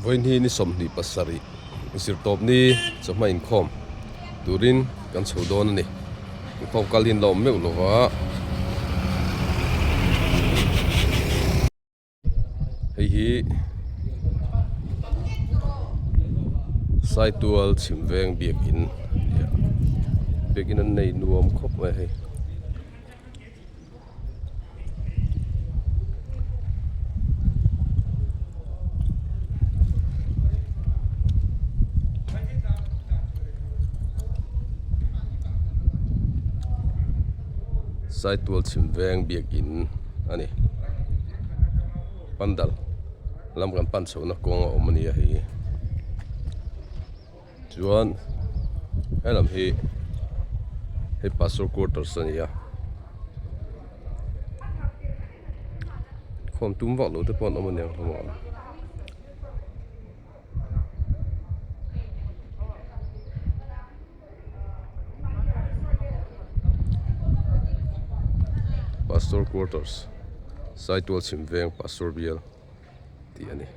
Vawihni ni 27 zirtawpni chawhma inkhawm turin kan chho dawn a ni. Inkhawm kal hi an la awm meuh lova. Hei hi Saitual chhim veng biakin a ni a biakin an nei nuam khawp mai a hei. Saitual chhim veng biakin a ni pandal lam kan pan chhohna kawng a awm a ni a hei chuan helam hi hei pastor quarters a ni a khawm tum vak lo te pawh an awm a niang hlawm a. Pastor quarters Saitual chhim veng pastor bial tih a ni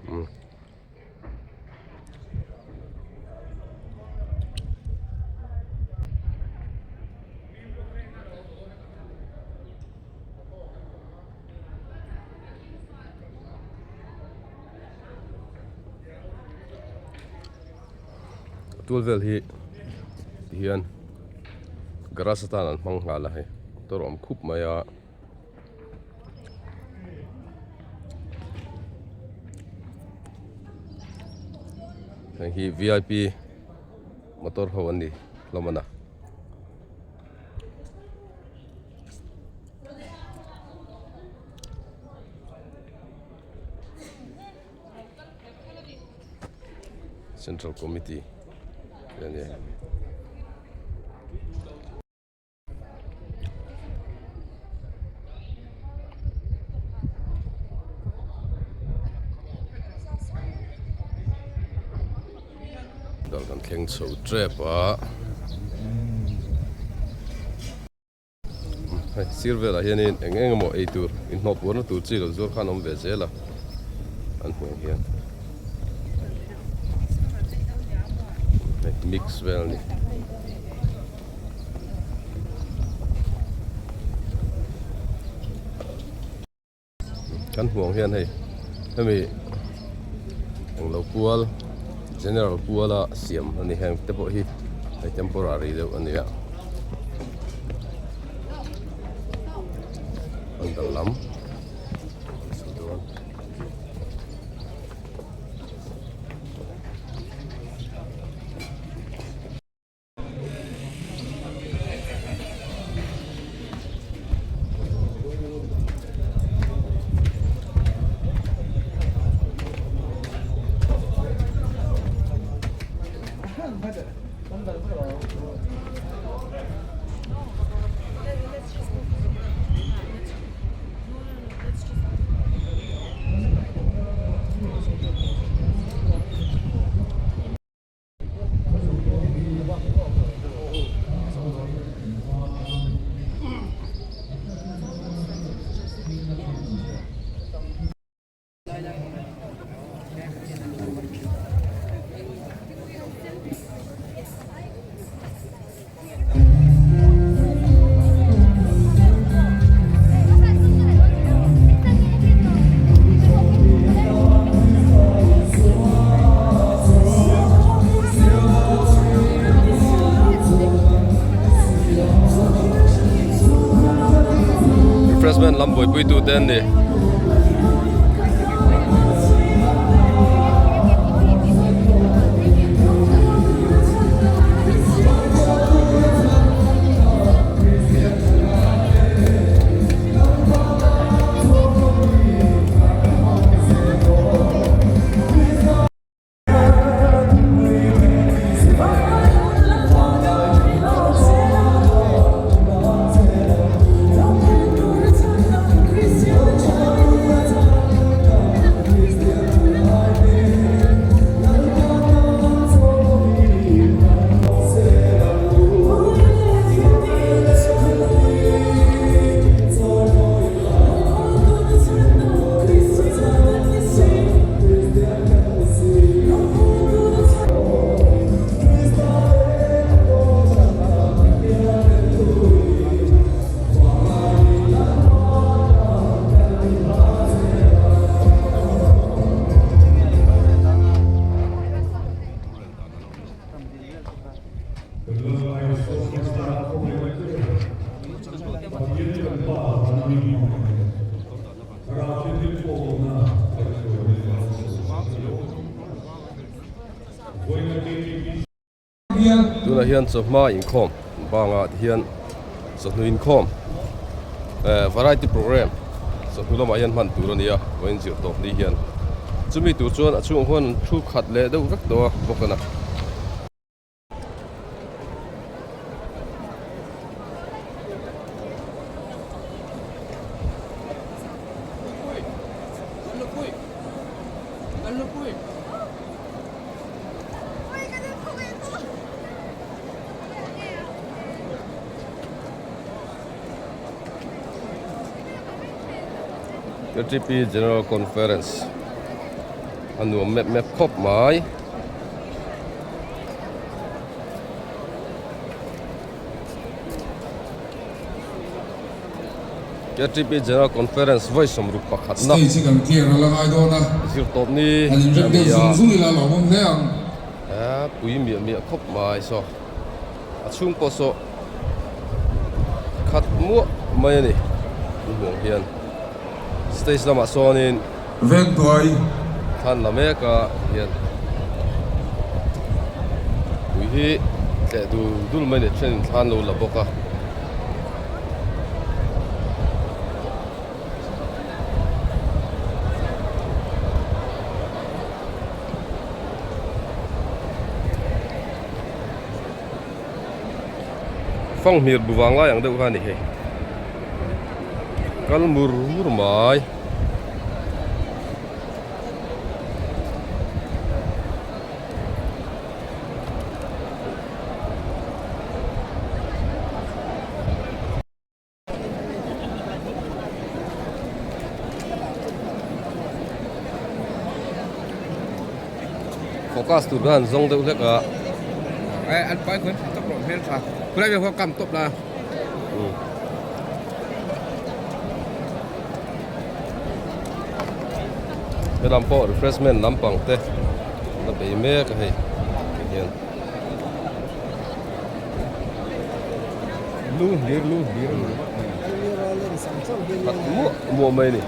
umm. Tual vel hi ti hian garage atan an hmang nghal a hei motor a awm khup mai a. Heng hi vip motor ho an ni hlawm a na. Central Committee te a ni. Dawr kan thleng chho tep a. Hei sir velah hianin eng eng emaw ei tur inhnawh puarna tur chi lo zuar khan a awm ve zel a an hmuh ang hian hei mix vel a ni. Kan hmuh ang hian hei hemi englo pual general puala siam a ni heng te pawh hi hei temporary deuh a ni a an dal lam dawn. Refreshment lam buaipui tu te an ni. Tunah hian chawhma inkhawm bangah te hian chawhnu inkhawm eh variety program chawhnu lamah hian hman tur a ni a vawiin zir tawp ni hian chumi tur chuan a chhungah khuan an thu khat leh deuh vek tawh a bawk a na. Ktp General Conference a nuam mep mep khawp mai. Ktp General Conference vawi sawmruk pakhatna Stage hi kan clear a la ngai dawn a, zir tawp ni han inrem a deuh ni a. zung zung ila a lawmawm hle ang. A pui miah miah khawp mai saw a chhung pawh saw khat muah mai a ni an hmuh ang hian stage lamah sawnin Vengtuai. Thlan la mek a hian pui hi tleh dul dul mai a ni thenin thlan lo la bawk a. Fanghmir bu vang lai ang deuh kha a ni hei kal mur mur mai. Focus tur khan zawng deuh hlek a. Ai an pai khuan tha tawp rawh hmel tha. Khulai ve khuan kam tawp la. Helam pawh refreshment lampang te la bei mek a hei hian. Lu hlir lu hlir a ni ringawt mai. Khat muah muah mai a ni.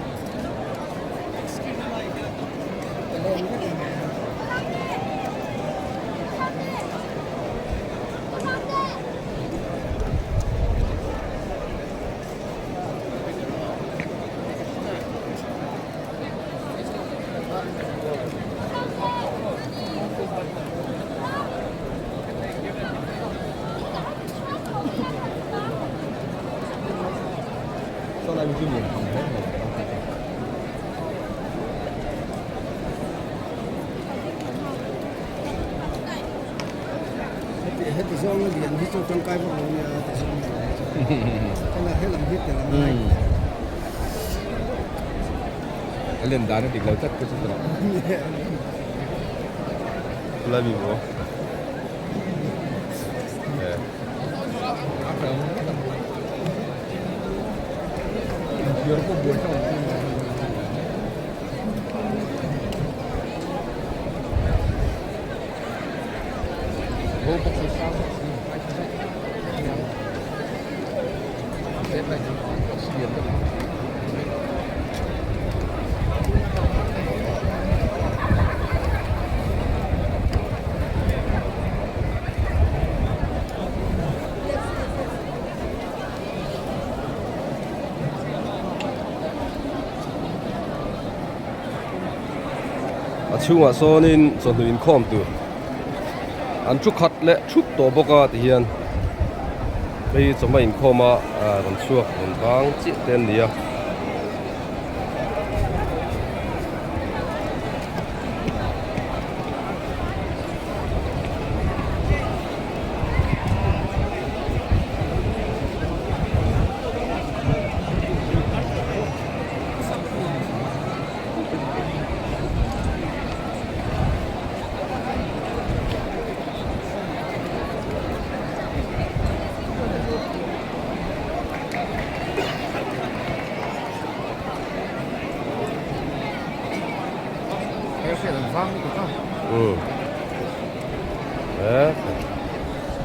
Heti zawnga lian hi chu tangkai vak lo nia ti zawng a helam hi tel a ngai. A len dan a dik lo tlat ka chu tawh. Lai mi maw? A chhungah sawnin chawhnu inkhawm tur an thu khat leh thup tawh bawk a tihian hei chawhma inkhawm a rawn chhuak rawn bang chiah te an ni a.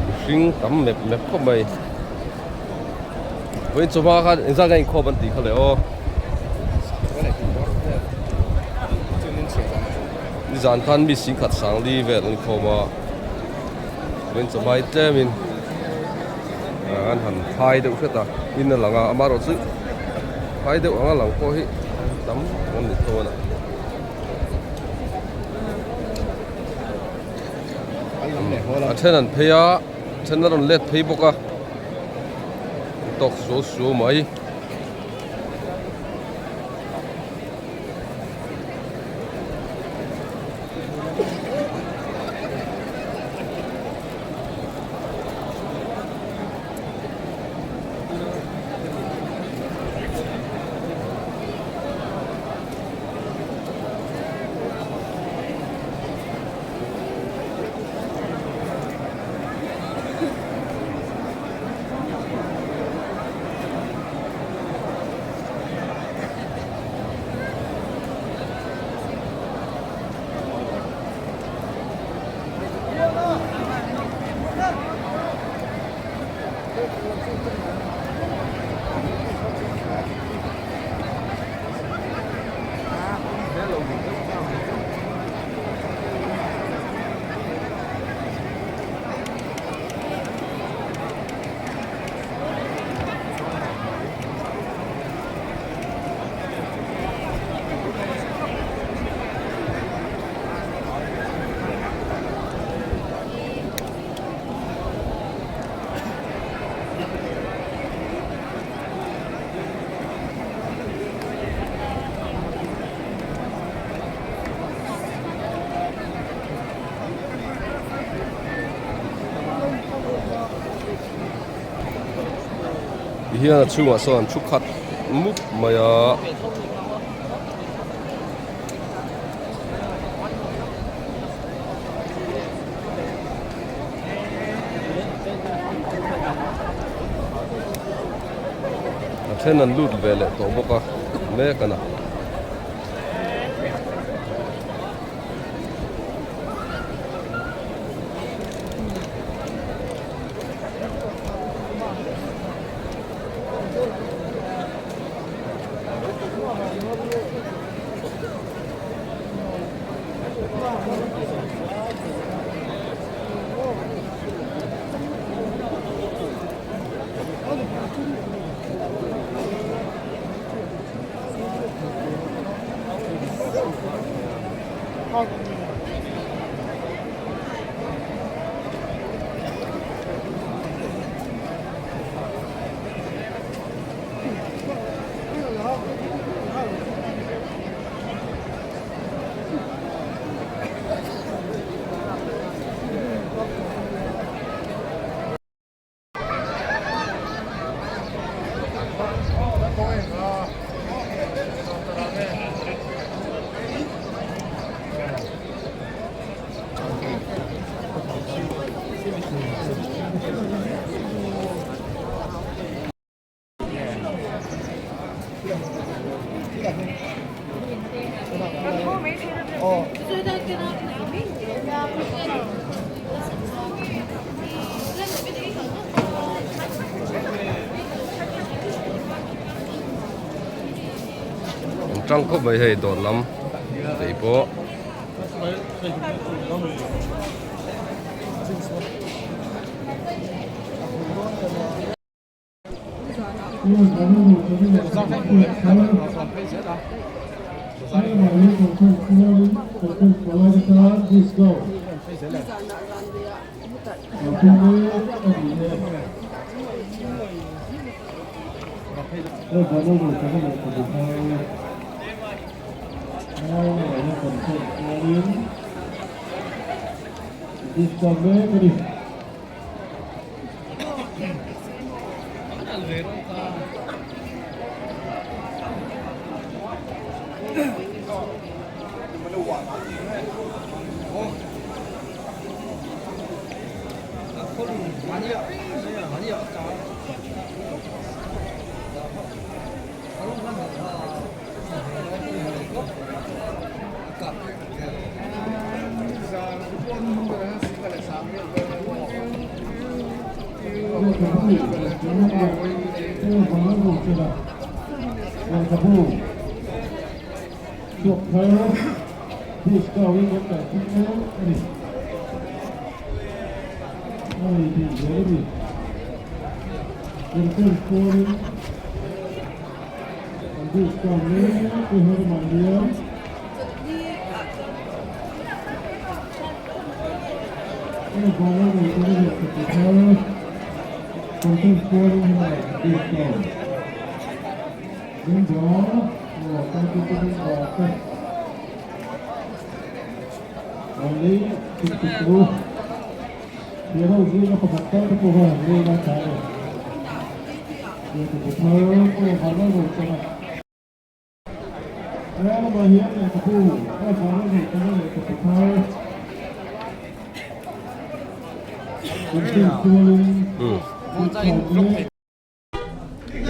Mihring tam mep mep khawp mai vawiin chawhma khan engzat nge inkhawm an tih kha le aw nizan khan mi singkhat sangli vel an inkhawm a. Vawiin chawhmai tlemin an han phai deuh hret a, in a lang a, amaherawhchu phai deuh anga lang pawh hi tam tak an ni tho a ni. A then an phei a, a then a rawn let phei bawk a, an tawk suau suau mai. Tihian a chhungah sawn an thu khat mup mai a. A then an lut ve leh tawh bawk a mek a na. An tang khawp mai hei dawr lam tei pawh. a nei thei zel a ni. Conference pualin an discount mek te helamah hian. Hemi vanga nei tawna lehkhabu thar conference pualin helamah an discount. Member aw party te member te an lei tuk tuk tawh u. Hero zinga pakhat tal te pawh khan an lei lai ta e. Lehkhabu thar pawh vanlai lo chang a. He lamah hian lehkhabu aw vanlai lo chang a lehkhabu thar conference pualin discount mek.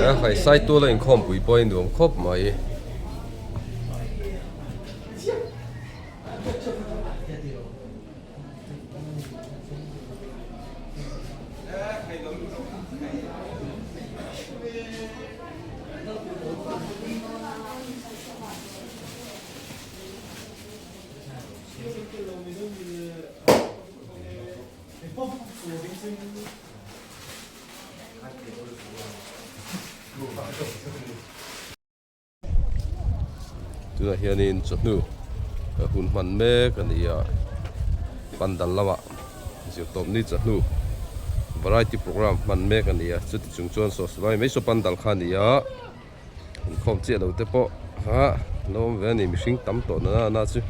A haisai tuala inkhawmpui pawh a nuam khawp mai. Tunah hianin chawhnu hun hman mek a ni a, pandal lamah zirtawpni chawhnu variety programme hman mek a ni a, chuti chung chuan saw silai mai saw pandal kha a ni a, inkhawm chiah lo te pawh kha an lo awm ve a ni mihring tam tawh na na chu.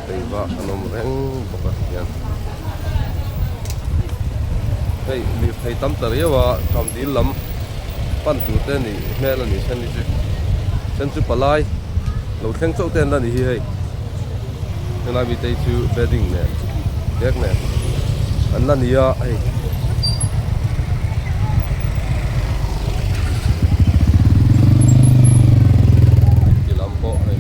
Teiva an awm reng bawk a hian hei lirthei tam ta riau a thamdil lam pan tur te nih hmel a ni then hi chu then chu palai lo thleng chauh te an la ni hi hei helai mite hi chu bedding nen bag nen an la ni a hei. Ti lam pawh hei.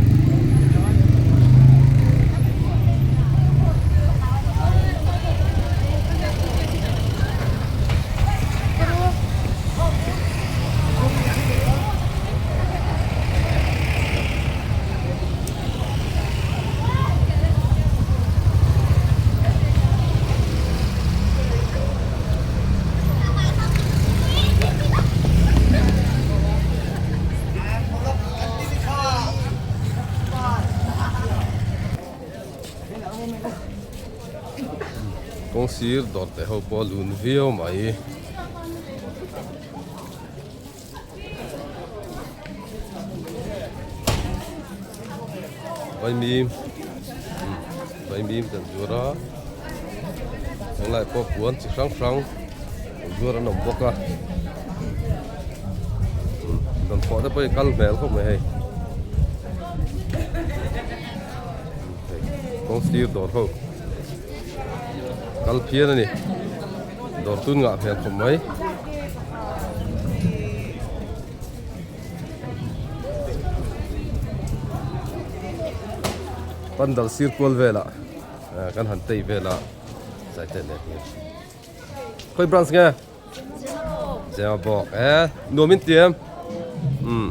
Kawng sir dawr teh ho pawh a lun viau mai. Vaimim vaimim kan zuar a tunlai pawh puan chi hrang hrang zuar an awm bawk a dawnfawh te pawh hi kal hmel khawp mai hei kawng sir dawr ho kal phian a ni. Dawr tun ngah hmel khawp mai. Pandal sir kual velah kan han tei velah zai te nen hian. Khawi branch nge? Zemabawk. E nuam in ti em? Umm.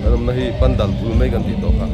Kan awmna hi pandal bul mai kan tih tawh kha.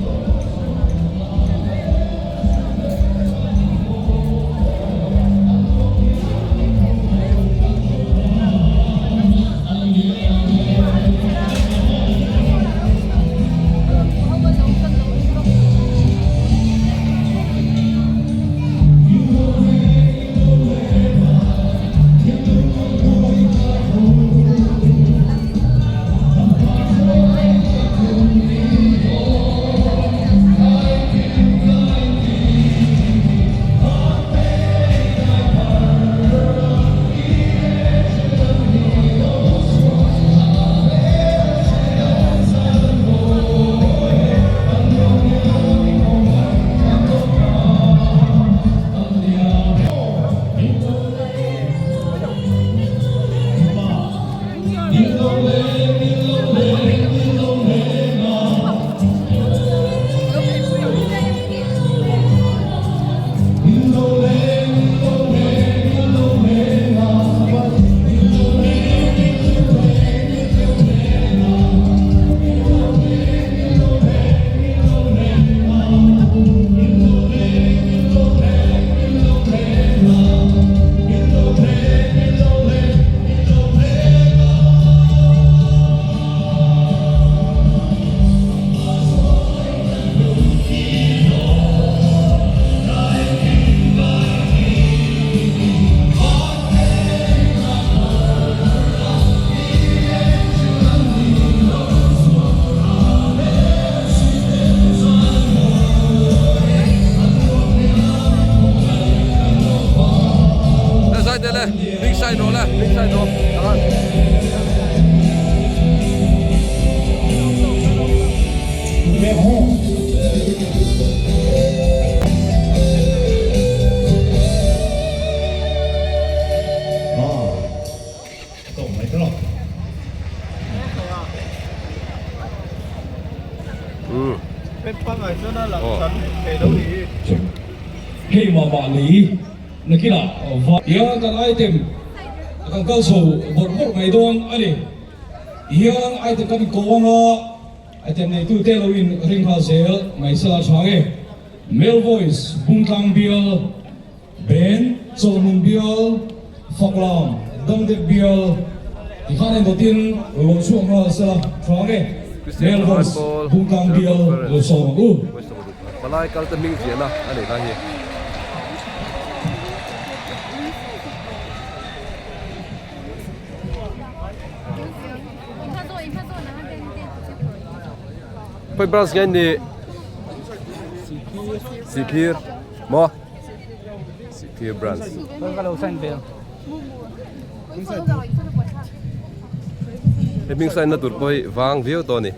Hei mah mah lei nakinah hian kan item kan kal chho bawrh bawrh mai dawn a ni. Hian item kan inko anga item neitute lo in ring nghal zel mai sela tha nge. Male voice Bungtlang bial. Ben, Chawlhmun bial, Faklam, Dangdek bial, tikhan endawtin lo chhuak nghal sela tha nge, Christian Male Thalai Voice, Pawl, Bungtlang General bial Conference, lo sawm ang u. Palai kal te hming ziahna a nei lai hi. Khawi branch nge an nih? Sihphir. Maw? Sihphir branch. He hming sign na tur pawh hi vang viau tawh a ni.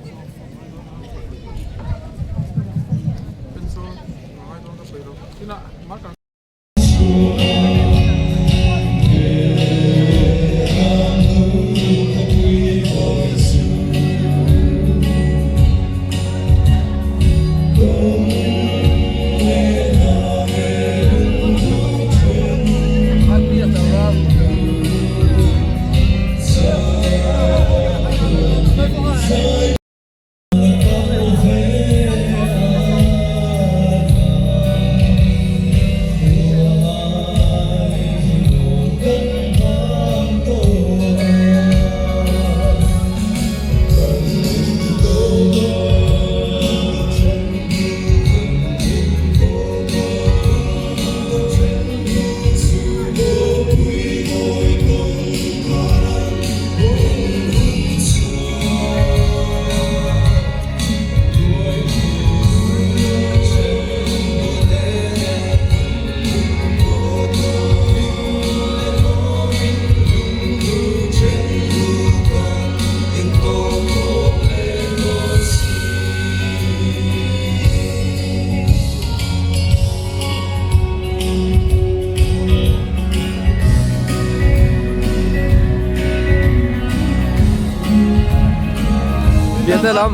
Piante lam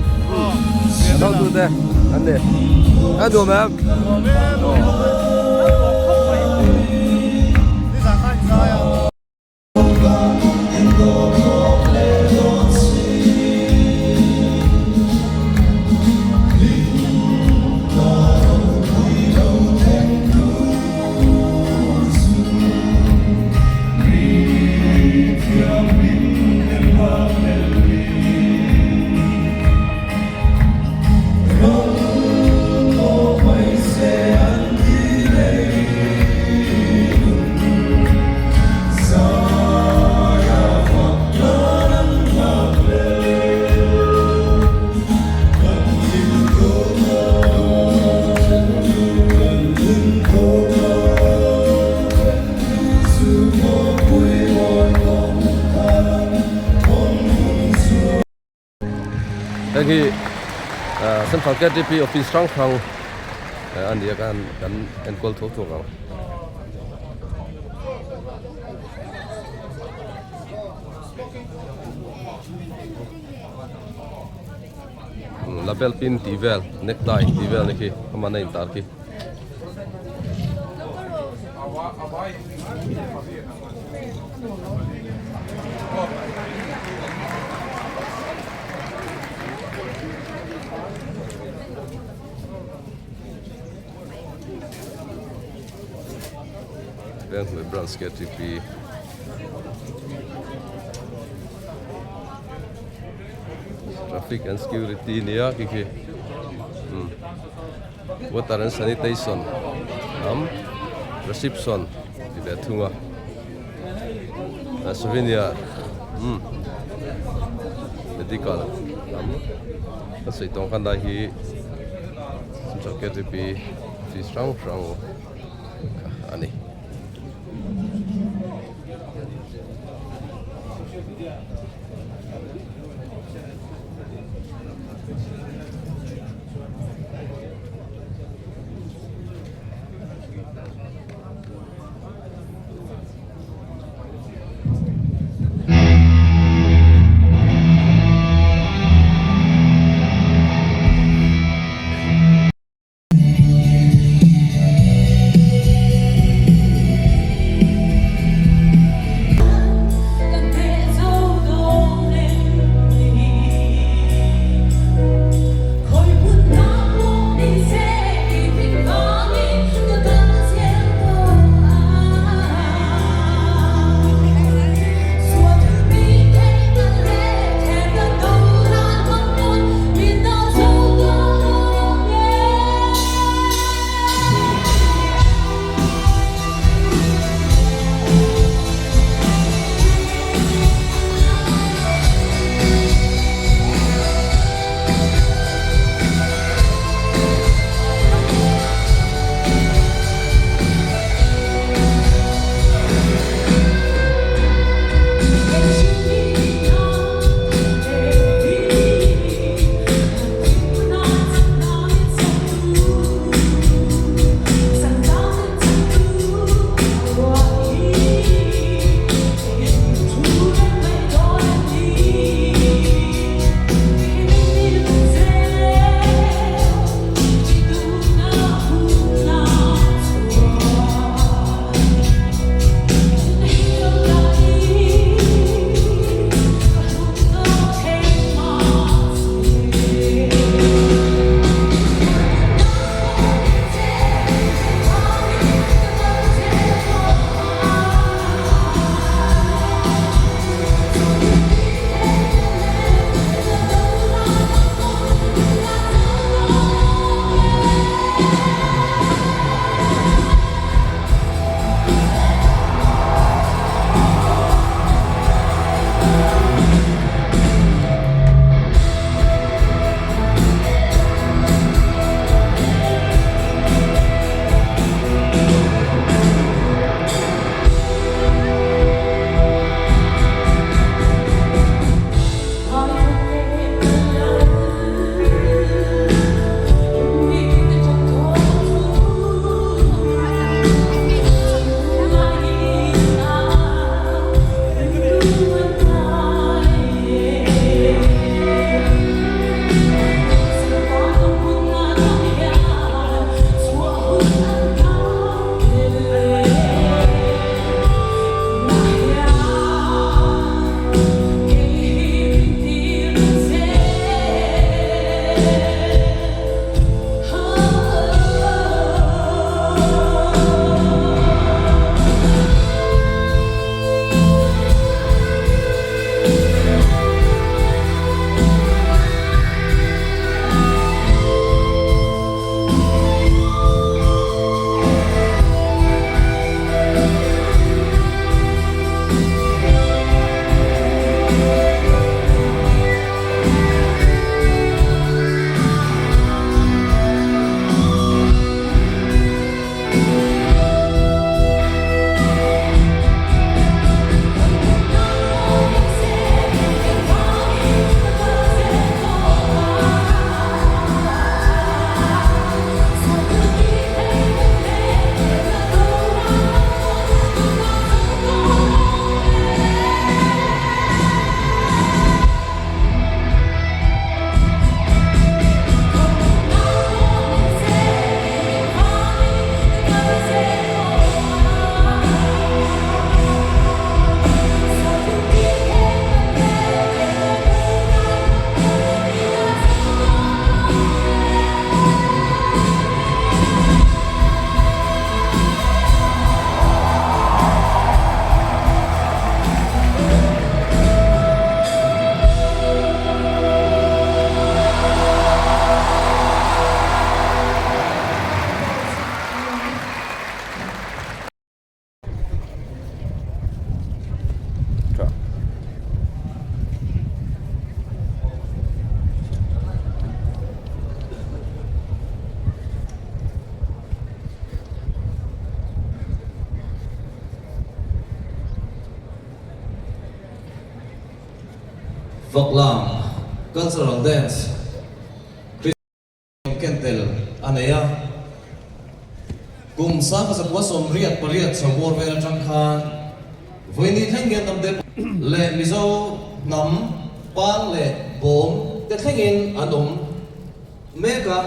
Nau te an ni a nuam em Heng hi Central KTP office hrang hrang a ni a kan kan enkawl tho thawk ang. Label pin tih vel necktie tih vel ni khi amah na intar khi. Venhnuai branch KTP Traffic and security nia khi khi Water and sanitation lam reception ti ve thung a souvenir umm medical lam ka sawi tawng khan lai hi central ktp office hrang hrang kha a ni. Faklam Cultural Dance Christian Kentel a nei a. Kum 1988 chho bawr vel atang khan vawiini thleng hian hnam te leh Mizo hnam pang leh bawm te thlengin an awm mek a.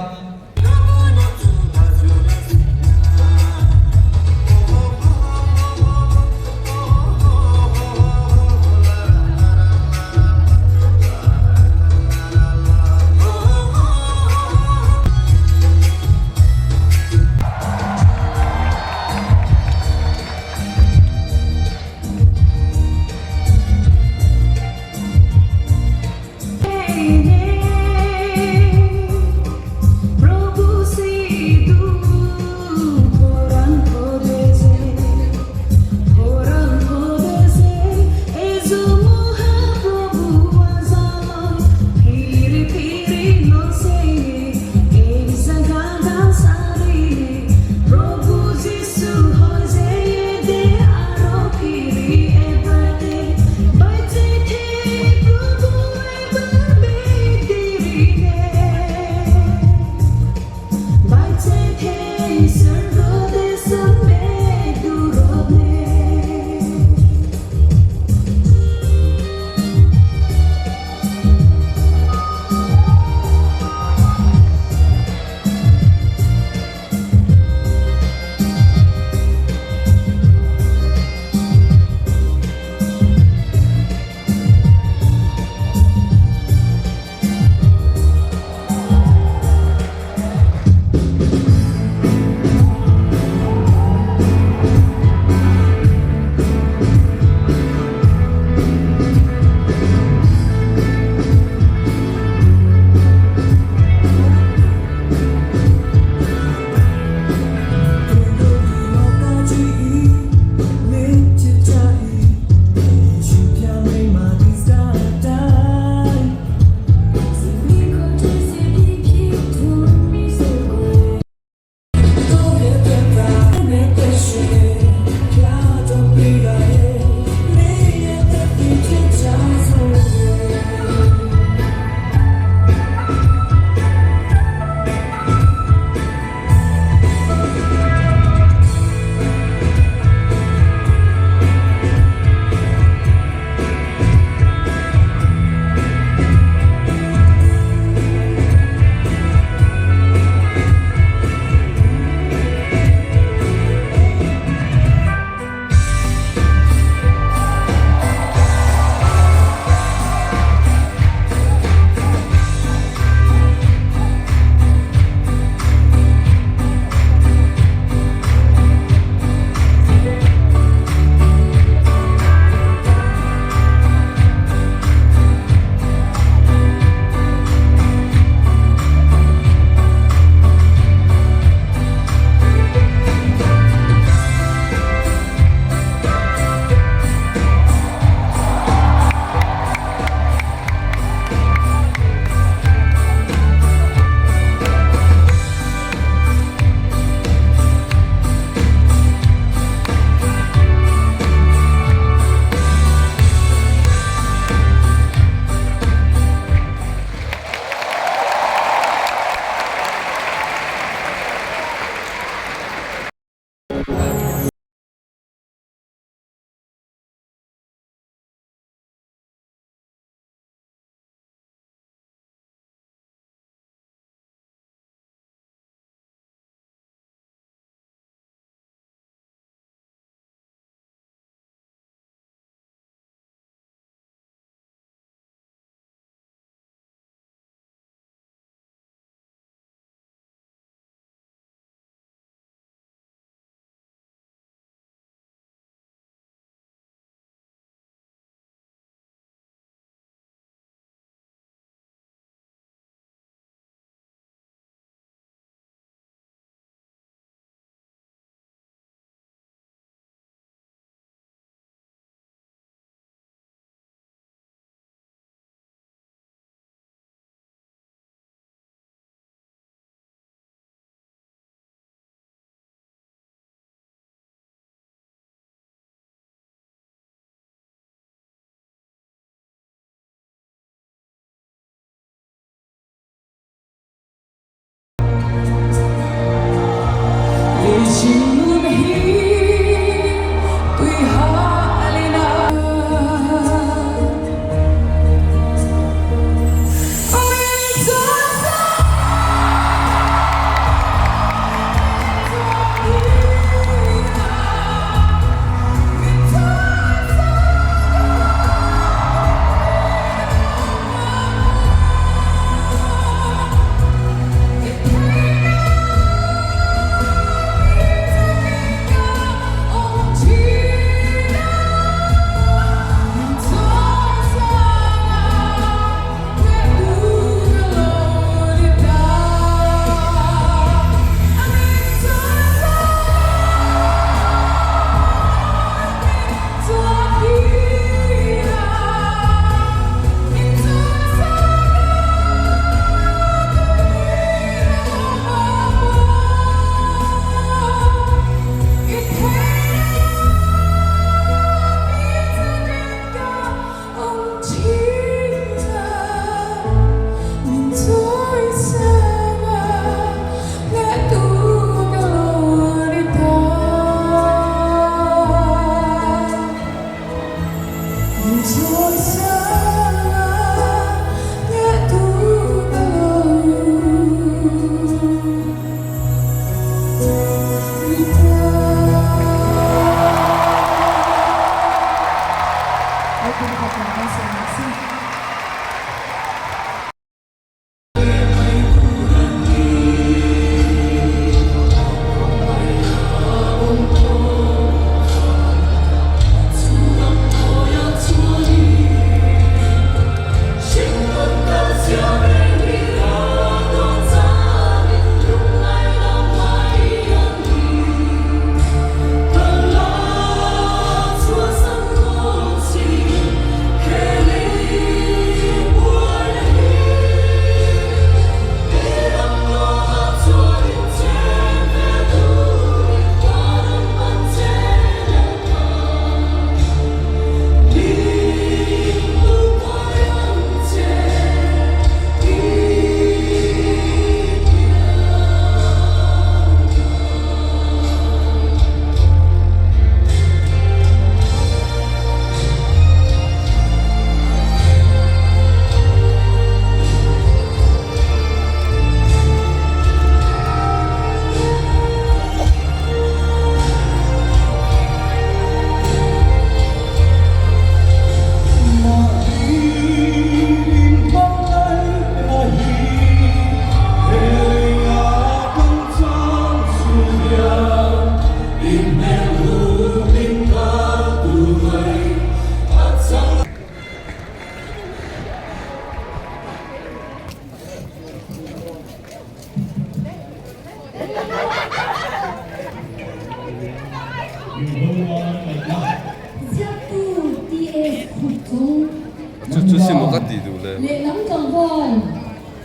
Chu chu sim ka tih duh le. Lehlam tlangval,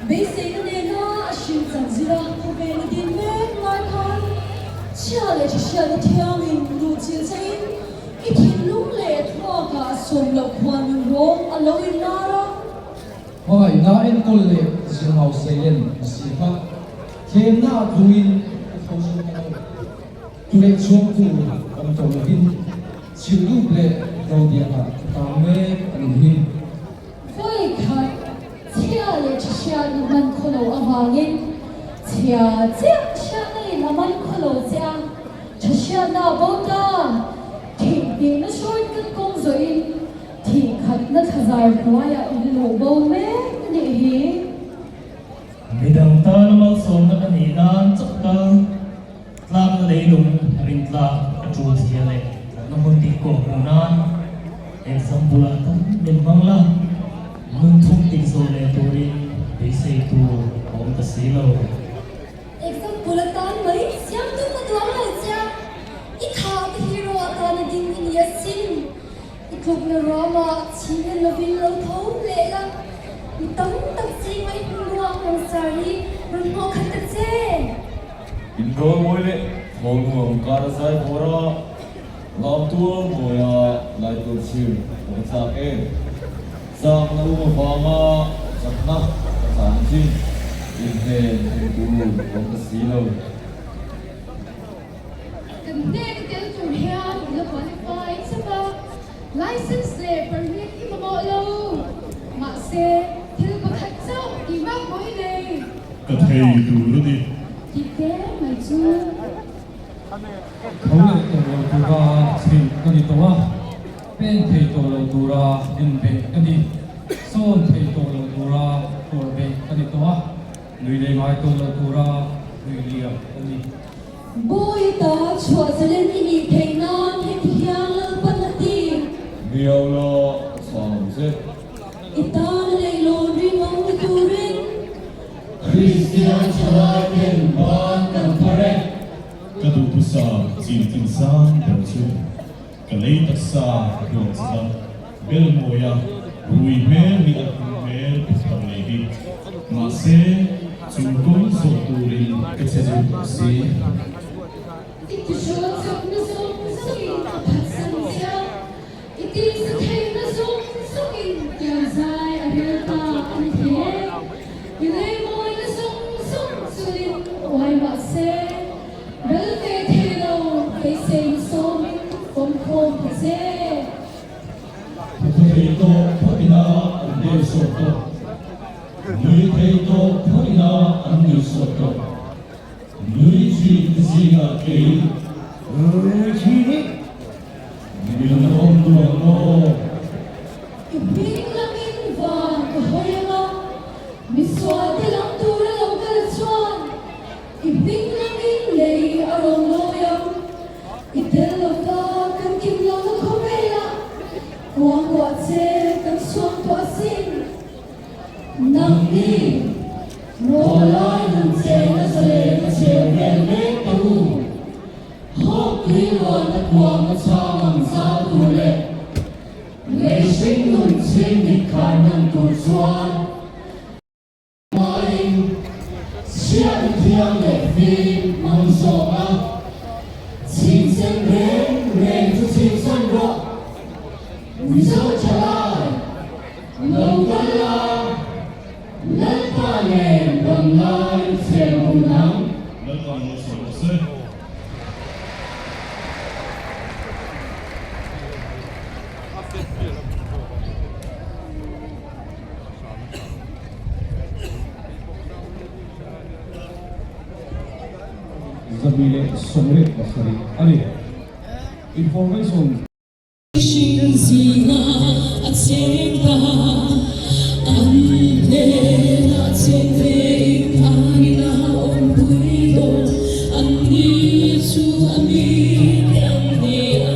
beiseina nena a hrilh chak zira khawvel a din mek lai khan chhia leh hriatna thiangin luhchilh chengin i thinlung leh thluakah sawm loh khuan nun rawng a lo inlar a. Hmangaihna enkawl leh zirngau seilen a si kha thlemna ah tlungin i tho zo ta lo. Tu leh chhuak tur awm tawh lovin chhilh leh rodiangah ka tang mek a nih hi. Vawi khat chhia leh hriatna hman khaw lo avangin chhia chiah hriatna in a man khaw lo che a, tha hriatna a bo ta. Thih tihna shortcut kawng zawhin thih khatna thlazar hnuaiah in luh bo mek a nih hi. Midang tana malsawmna ka nih nan chauh kal tlakna leilung rintlak a tul zia leh tlakna hmun tih kawh hmuh nan example ah tam min hmang la, nunthum tih zawh leh turin beisei tur a awm ta si lo. Example atan mai siam tum ka duang lo che a, i tha te hero atana ding i ni asin. I tlukna ruamah chhing lovin lo tho leh la, mi tam tak zinga i hmu ruang langsar hi rawn hnawh khat ta che. Inrawl mawi leh thawl nuam kar a zai bawr a, lam tual mawia lai tur chhir ka va chak em. Chakna um avanga chakna ka chang thin, inhnen hmu tur awm ta si lo. Kan hnek a tel tur hian i la qualify chep a, license leh permit i mamawh lo. Mahse, thil pakhat chauh tih vak pawh i nei. Ka thei tur a ni. Tih te mai chu. Tho leh tawh lo tura chheih ka ni tawh a, pen thei tawh lo tura inbeih ka ni, sawn thei tawh lo tura tuar beih ka ni tawh a, nui leh ngai tawh lo tura nui liam ka ni. Bawi ta chhuah zalen i nih theih nan heti hian Lalpan a ti. Miau la a chhang che. I tan a leihlawn rinawm ni turin. Kristian thalai ten ban kan phar e. Ka duhthusam chin tin sang ber chu ka lei taksa hnuang chata bel mawia rui hmel hi a hmu hmel put thar lei hi. Mahse, chu kawng zawh turin ka che zui tawh si. I tihrawl chakna zawng zawngin a phatsan che a, i tisa theihna zawng zawngin tiangzai a rel ta a ni thei e. I leimawina zawng zawng chulin uai mah se, ral ve thei lo beiseina sawmin pawmkhawm ta che. Thu thei tawh phawt ila an deu sawt tawh, nui thei tawh phawt ila an nui sawt tawh, nui thin te zingah kei rui thin hi min awm duh ang maw? I hming lamin van ka hawi ang a, misual te lam tura lo kal chuan I hming lamin lei a rawn lawi ang. I tel lova kan kim lohna khawvelah kuangkuah che kan suam tawh asin. Nangni rawlai nun chena zalena cheu vel mek ta u. Hawk tui rualna kuang a chhang ang zau tur leh lei hring nun chhing mit khar nan tur chuan. Hmain chhiat thiang leh fim hmang zawk a, chhingsen reng reng chu chhingsan rawh. Mizo thalai lo kal la, Lalpa nen dam lai cheng hun ang. Lalpa lo sawi rawh se. 287 a ni. Information. Hring zinga a cheng ta, an hnenah cheng ve in an ina awmpui dawn, an ni chu a mite an ni a.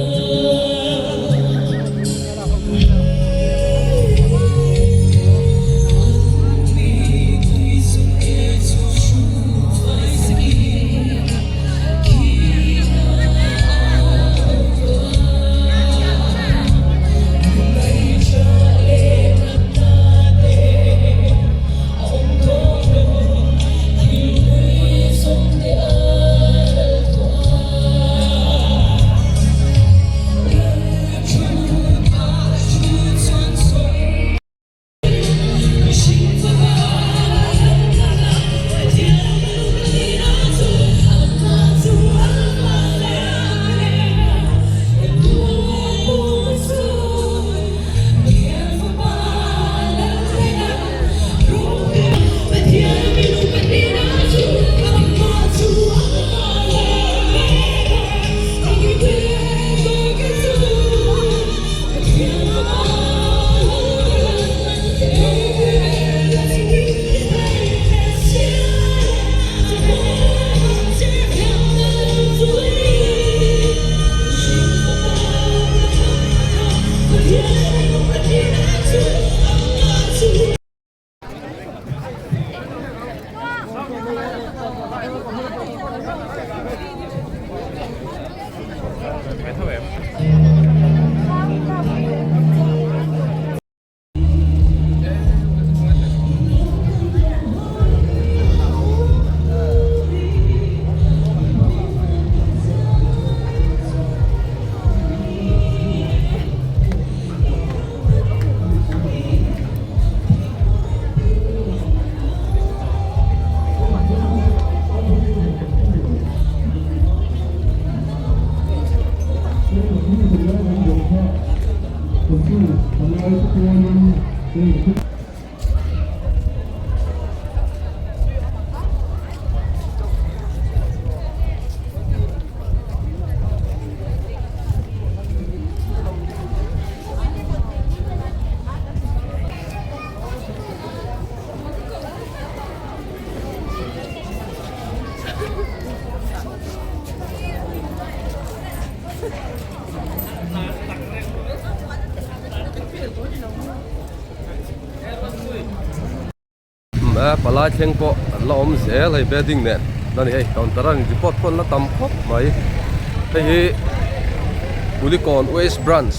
Palai thleng pawh an la awm zel hei bedding nen a ni hei counter a report pawh an la tam khawp mai hei hi Kulikawn West Branch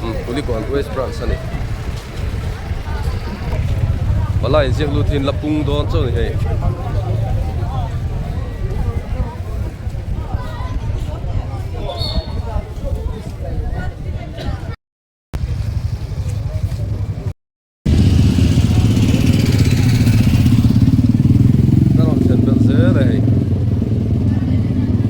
umm Kulikawn West Branch a ni palai inziak lut hi an la pung dawn chauh a ni hei.